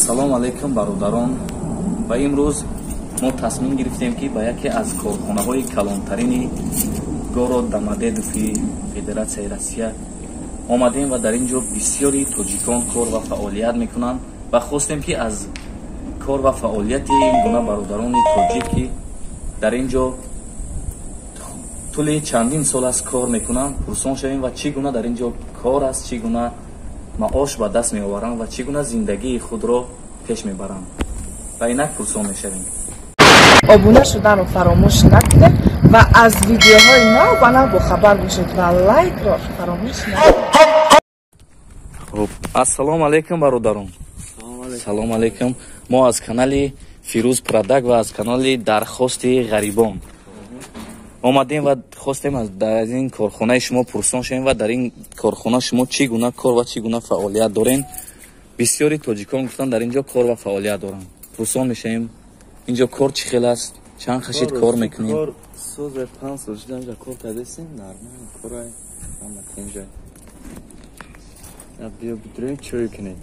Ассалому алайкум, бародарон. Ва имрӯз мо тасмим гирифтем, ки ба яке аз корхонаҳои калонтарини город Домодедови Федератсияи Россия омадем ва дар ин ҷо бисёри тоҷикон кор ва фаъолият мекунанд ва хостем, ки аз кор ва фаъолияти ин гуна бародарони тоҷик, ки дар ин ҷо тӯли чандин сол аст кор мекунанд, пурсон шавем ва чӣ гуна дар ин ҷо кор аст, чӣ гуна маош ба даст меоваранд ва чӣ гуна зиндагии худро пеш мебаранд. Ва инак пурсон мешавем. Обуна шуданро фаромӯш накунед ва аз видеоҳои нав ба нав бохабар бошед ва лайкро фаромӯш накунед. Хуб, ассалому алайкум, бародарон, салому алайкум. Мо аз канали Фирӯз Продак ва аз канали Дархости ғарибон омадем ва хостем аз дар ин корхонаи шумо пурсон шавем ва дар ин корхона шумо чӣ гуна кор ва чӣ гуна фаъолият дорем. Бисёри тоҷикон гуфтанд, дар ин ҷо кор ва фаъолият доранд. Пурсон мешавем, ин ҷо кор чӣ хел аст, чанд хашид кор мекунем? Кор сози 5 сол шуда инҷа кор кардесем, нормал корай, ҳама тинҷа. Биё, бидурем, чой кунем.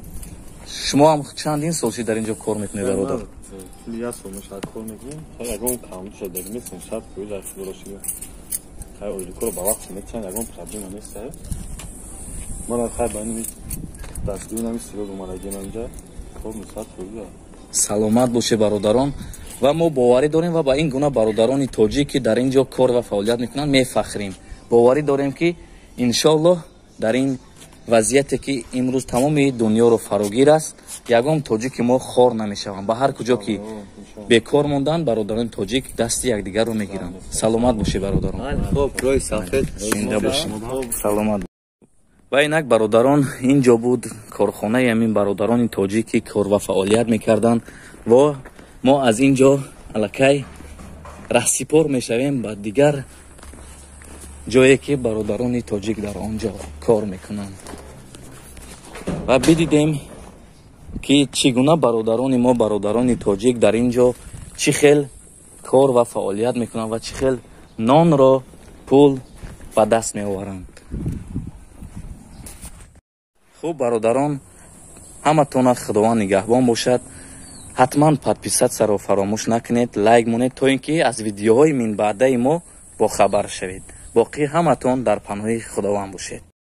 Шумо ҳам чандин сол шид дар ин ҷо кор мекунед, бародар? Тӯли як сол мешавад кор мекунем. Хай, ягон камбуд шуда нестем, 100% дар худоро. Хай, ойликоро ба вақт метиҳанд, ягон проблема нест. Мана, хай, ба ними дастгирӣ нами сироз омадагем инҷа, кор 100%. Саломат боше, бародарон. Ва мо боварӣ дорем ва ба ин гуна бародарони тоҷик, ки дар ин ҷо кор ва фаъолият мекунанд, мефахрем. Боварӣ дорем, ки иншоаллоҳ дар ин вазъияте, ки имрӯз тамоми дунёро фарогир аст, ягон тоҷики мо хор намешаванд. Ба ҳар куҷо ки бекор монданд, бародарони тоҷик дасти якдигарро мегиранд. Саломат бошед, бародарон. Зинда бошед, саломат. Ва инак, бародарон, ин ҷо буд корхонаи ҳамин бародарони тоҷик, ки кор ва фаъолият мекарданд. Ва мо аз ин ҷо аллакай раҳсипор мешавем ба дигар ҷое, ки бародарони тоҷик дар он ҷо кор мекунанд. Ва бидидем, ки чӣ гуна бародарони мо, бародарони тоҷик, дар ин ҷо чӣ хел кор ва фаъолият мекунанд ва чӣ хел нонро, пул ба даст меоваранд. Хуб, бародарон, ҳаматона Худованд нигаҳбон бошад. Ҳатман подписаться-ро фаромӯш накунед, лайк монед, то ин ки аз видеоҳои минбаъдаи мо бохабар шавед. Боқӣ ҳаматон дар паноҳи Худованд бошед.